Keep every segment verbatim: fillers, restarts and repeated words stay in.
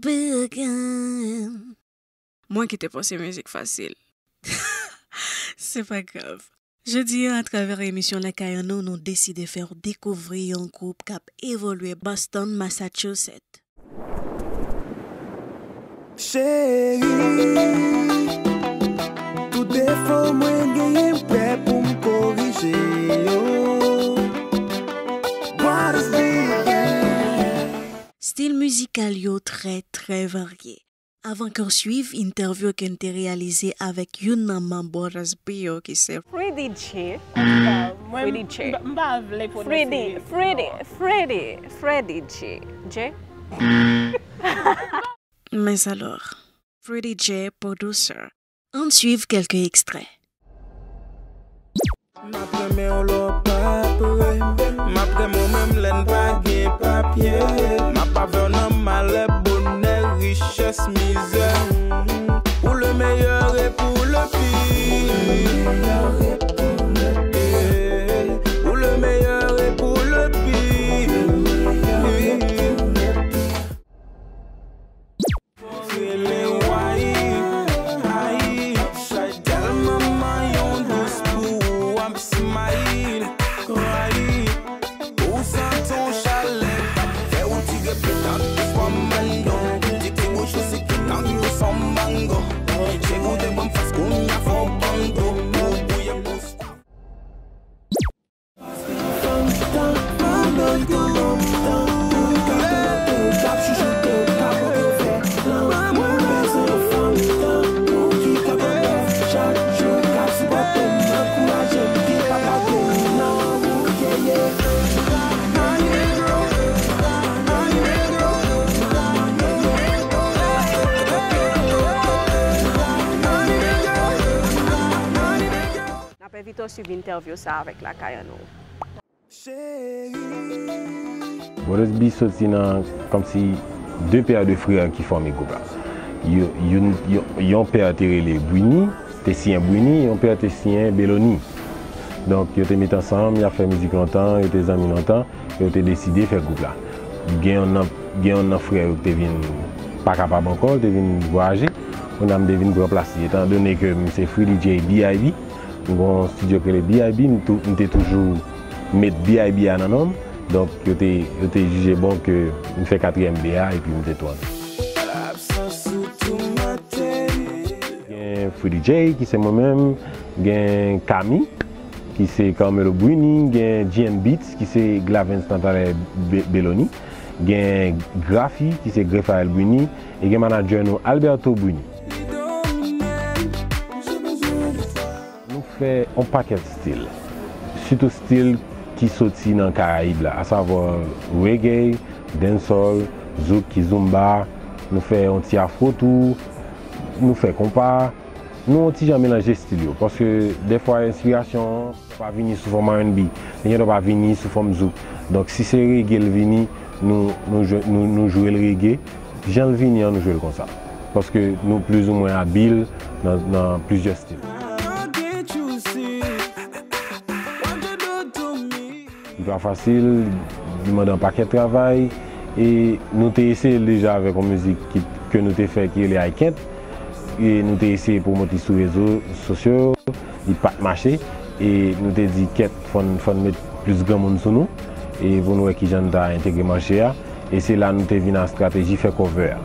Bougan. Mwen ki te panse mizik fasil. Se pa grav. Jodi a, atravè emisyon Lakay an nou, nou deside fè w dekouvri yon gwoup k ap evolye Boston, Massachusetts. Cheri, tout defo mwen genyen prè pou m korije yo. What is big? Stil mizikal yo trè, trè varye. Avan ke w swiv entèvyou ke n te reyalize avèk youn nan manm Brothers B yo ki se Freddie J. Mwen, Freddie J. M pa vle pwononse Freddie, Freddie, Freddie, Freddie J. J? Mais alors, Freddie J, producer. Ann swiv kèlke ekstrè. M ap renmen w lè w pa pre. M ap renmen w menm lè n pa gen papye. M ap avè w nan malè, bonè, richès, mizè. Pour le meilleur et pour le pire. Pour le meilleur et pour le pire. Rele w ay, ay, chay tèlman manyen w dous pou w ap smile, ay. Ou santi yon chalè k ap fè w tire pit ak fanm bando. Ti, ti bouch ou si pik ak yon fanm mango. Cheri w te ban m fòs, kounye a fò w bango. Ou bouye pou N ap envite w swiv entèvyou sa a avèk Lakay an nou. Brothers B soti nan kòmsi de pè de frè ki fòme gwoup la. Yo, youn, yo, yon pè te rele Brini, te siyen Brini, yon pè te siyen Beloni. Donk, yo te met ansanm, y ap fè mizik lontan, yo te zanmi lontan, yo te deside fè gwoup la. Gen yon nan, gen yon nan frè yo ki te vin pa kapab ankò, te vin vwayaje, kounye a m te vin pran plas li. Etan done ke m se Freddie J B I B, m gen yon estidyo ki rele B I B, m tou, m te toujou met B I B a nan non m. Donk, yo te, yo te jije bon ke m fè katriyèm B a, epi m te tou antre. Gen Freddie J, ki se mwen menm, gen Kami, ki se Carmelo Brini, gen G N Beats, ki se Glavens Natale Be-, Beloni, gen Grafi, ki se Grefael Brini, e gen manadjè nou, Alberto Brini. Nou fè yon pakèt stil, sitou stil ki soti nan Karayib la, asavwa reggae, dancehall, zouk, kizomba, nou fè yon ti afro tou, nou fè konpa, nou yon ti jan melanje stil yo, paske dèfwa enspirasyon an pa vini sou fòm R and B, li gendwa pa vini sou fòm zouk. Donk, si se reggae l vini, nou, nou jwe, nou, nou jwe l reggae. Jan l vini an, nou jwe l konsa. Paske nou plizoumwen abil nan, nan plizyè stil. Li pa fasil, li mande yon pakèt travay, e nou te eseye l deja avèk yon mizik ki, ke nou te fè ki rele I Can't, e nou te eseye pwomot li sou rezo sosyo, li pa t mache, e nou te di, kèt, fò n, fò n met plis granmoun sou nou, e pou nou wè kijan n ta entegre mache a, e se la nou te vin a estrateji fè cover a.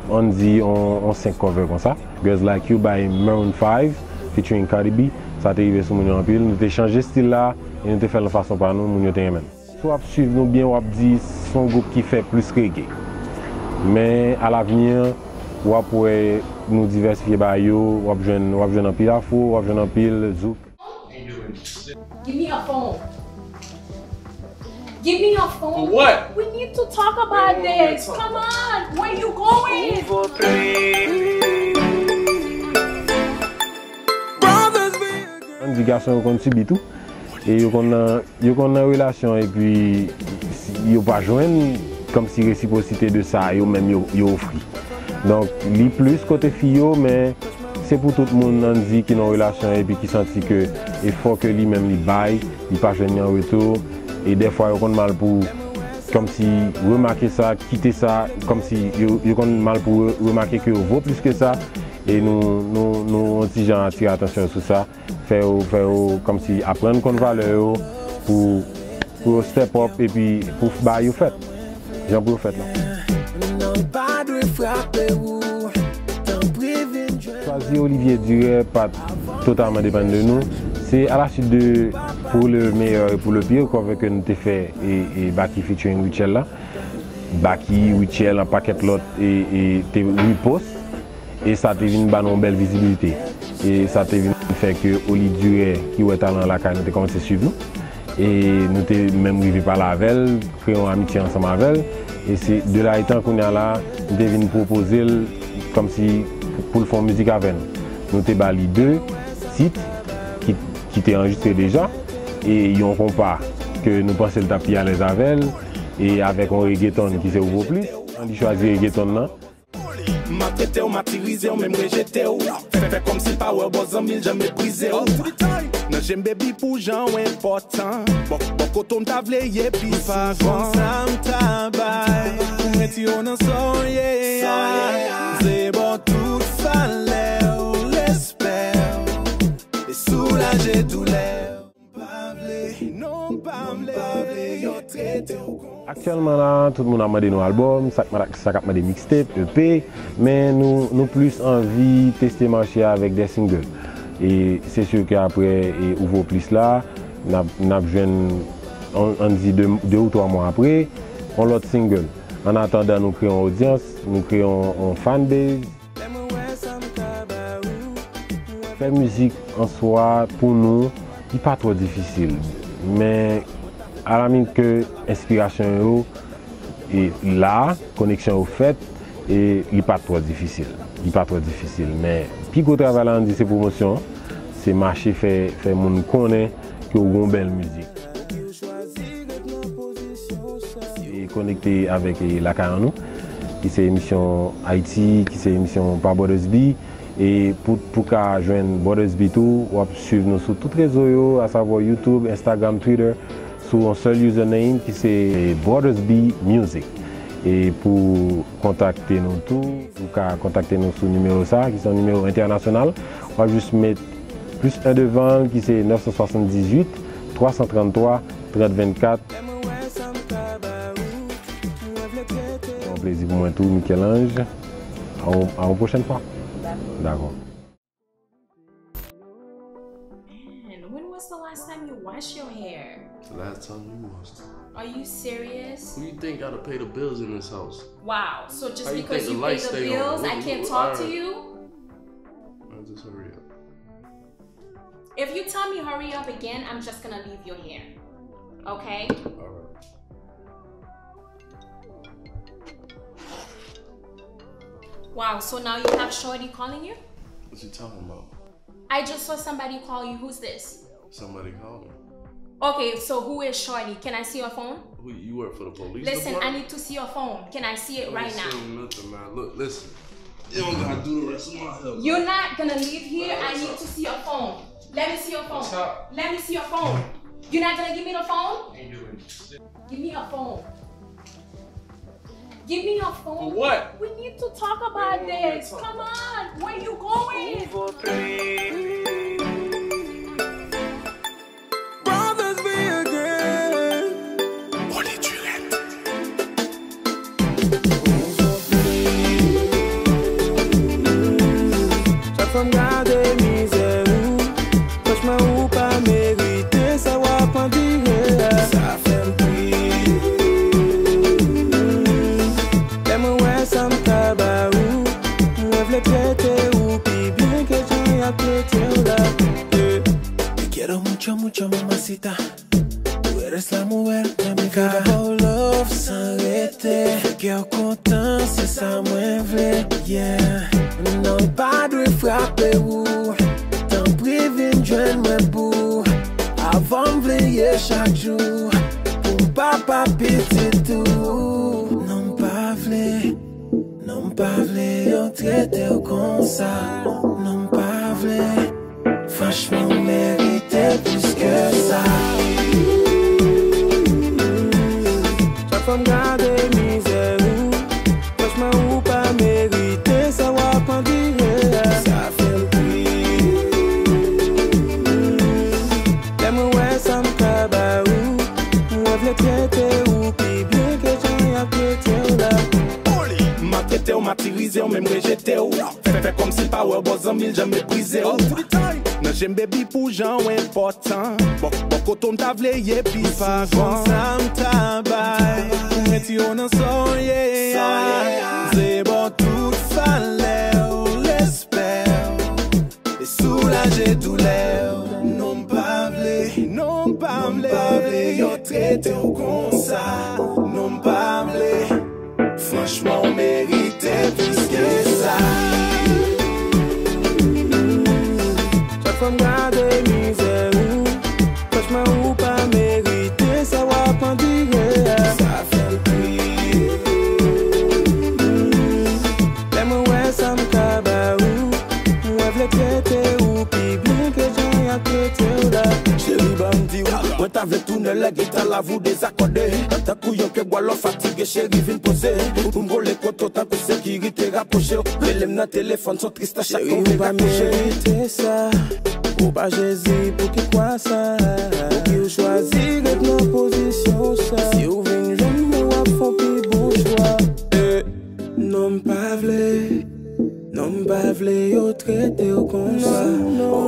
Ann di on, on senk cover konsa. Girls Like You by Maroon five featuring Cardi B. Sa te rive sou moun yo anpil. Nou te chanje stil la e nou te fè l yon fason pa nou, moun yo te renmen l. Si w ap swiv nou byen, w ap di se yon gwoup ki fè plis reggae. Men alavni an, w ap wè nou divèsifye bagay yo, w ap jwenn, w ap jwenn anpil afro, w ap jwenn anpil zouk. Give me your phone. Give me your phone. For what? We need to talk about this. Come on. Where you going? Ann di gason yo konn sibi tou. E yo konn nan, yo konn nan relasyon epi yo pa jwenn kòmsi resipwosite de sa yo menm yo, yo ofri. Donk, li plis kote fi yo, men se pou tout moun ann di ki nan relasyon epi ki santi ke efò ke li menm li bay, li pa jwenn li an retou. E dèfwa yo konn mal pou kòmsi remake sa, kite sa, kòmsi yo, yo konn mal pou re- remake ke yo vo plis ke sa, e nou, nou, nou yon ti jan atire atansyon sou sa, fè yo, fè yo kòmsi aprann konn valè yo, pou, pou yo step up, epi pou bagay yo fèt, jan pou yo fèt la. Non pa dwe frape ou, tanpri vin jwenn. Chwazi Olivier Durè pa t totalman depann de nou. Se à la suite de Pour le meilleur et pour le pire, cover ke nou te fè e, e Baky featuring Rutshelle la. Baky, Rutshelle, an pakèt lòt e, e te repost. E sa te vin ba nou yon bèl vizibilite. E sa te vin fè ke Oli Durè, ki wè talan lakay nou, te kòmanse swiv nou. E nou te menm rive pale avè l, kreye yon amitye ansanm avè l. E se de la etan kounye a la, m te vin pwopoze l kòmsi pou l fè yon mizik avè n. Nou te ba li de tit ki, ki te anrejistre deja, e yon konpa ke nou panse l t ap pi alèz avè l, e avèk yon reggaeton ki se Ou Vo Plis. Andy chwazi reggaeton nan. M ap trete w, matirize w, menm rejete w. Fè, fè kòmsi l pa wè w, bò zanmi l janm meprize w. Nan je m, baby, pou jan w enpòtan. Bò, bò kote w m ta vle ye pi fagan. Sa m ta bay pou m retire w nan sa w ye a. M vle ba w tout valè w, respè w, e soulaje doulè w. Pa vle, non, pa vle, yo trete w kon... Aktyèlman la, tout moun ap mande nou albòm, sa k, sa k ap mande mixtape, E P, men nou, nou plis anvi teste mache a avèk de single. E se si ke apre e Ou Vo Plis la, n ap, n ap jwenn, ann, ann di de, de ou twa mwa apre, yon lòt single. Annatandan, nou kreye yon odyans, nou kreye yon, yon fanbase. Fè mizik an swa pou nou, li pa twò difisil. Men, alaminit ke enspirasyon yo e la, koneksyon yo fèt, e li pa twò difisil. Li pa twò difisil. Men, pi gwo travay la, ann di, se pwomosyon an. Se mache fè, fè moun konnen ke w gon bèl mizik. E konekte avèk, e, Lakay an nou, ki se emisyon Ayiti, ki se emisyon pa Brothers B. E pou, pou ka jwenn Brothers B tou, w ap swiv nou sou tout rezo yo, asavwa YouTube, Instagram, Twitter, sou yon sèl username ki se Brothers B Music. E pou kontakte nou tou, ou ka kontakte nou sou nimewo sa, ki se yon nimewo entènasyonal. W ap jis met plis en devan l, ki se nèf san swasanndizuit, twa san tranntwa, trant vennkat. Se yon plezi pou mwen tou, Michel-Ange. A yon, a yon pwochèn fwa. Dakò. Man, when was the last time you washed your hair? The last time you washed it. Are you serious? Who you think gotta pay the bills in this house? Wow, so just because you pay the bills, I can't talk to you? Man, just hurry up. If you tell me hurry up again, I'm just gonna leave you here. Okay? All right. Wow, so now you have Shorty calling you? What you talking about? I just saw somebody call you. Who's this? Somebody called me. Okay, so who is Shorty? Can I see your phone? Who, you work for the police department? Listen, I need to see your phone. Can I see it right now? I ain't seen nothing, man. Look, listen. You don't gotta do the rest of my hair. You're not gonna leave here. I need to see your phone. Let me see your phone. What's up? Let me see your phone. You're not gonna give me the phone? Ain't doing shit. Give me your phone. Give me your phone. For what? We need to talk about this. Come on. Where you going? Brothers be again. Oli Durèt. Chak fwa m gade mizè ou, franchman ou pa merite sa w ap andire a. Sa fè m pri. Lè mwen wè sa m ka ba ou, mwen vle trete ou pi byen ke jan y ap trete w la. Eh, te quiero mucho, mucho, mamacita. Tú eres la mujer de mi vida. Ka ba w love san rete. Fè kè w kontan, se sa mwen vle. Yeah. Non, pa dwe frape ou. Tanpri vin jwenn mwen pou. Avan m vle ye chak jou. Pou papa pitit ou. Non, m pa vle. Non, m pa vle yo trete w konsa. Non, m pa vle. Franchman, w merite plis ke sa. Chak fwa m San mil jan meprize w. Nan je m baby pou jan w enpòtan. Bò, bò kote w m ta vle ye pi souvan. Sa m ta bay. Pou mete yo nan sa w ye a. Se bò tout valè w, respè w. E soulaje doulè w. Non m pa vle, non m pa vle, non m pa vle yo trete w konsa. Non m pa vle. Franchman, w merite plis ke sa. Chak fwa m gade mizè ou, franchman, ou pa merite sa w ap andire a. Sa fè m kriye. Lè mwen wè sa m ka ba ou, mwen vle trete ou pi byen ke jan y ap trete w la. Cheri, ban m di w, mwen ta vle tounen lè gita la vou dezakòde. Tankou yon pye bwa lò fatige, cheri, vin poze. Pou m vole kote w tankou sekirite rapwoche w. Rele m nan telefòn, son tristès chak kou m vin raproche. Ou pa merite sa. Ou pa Jezi, pou ki kwa sa? Pou ki ou chwazi ret nan pozisyon sa? Si ou vin jwenn mwen, w ap fè yon pi bon chwa. Eh, non, m pa vle. Non, m pa vle yo trete w konsa. Non, non.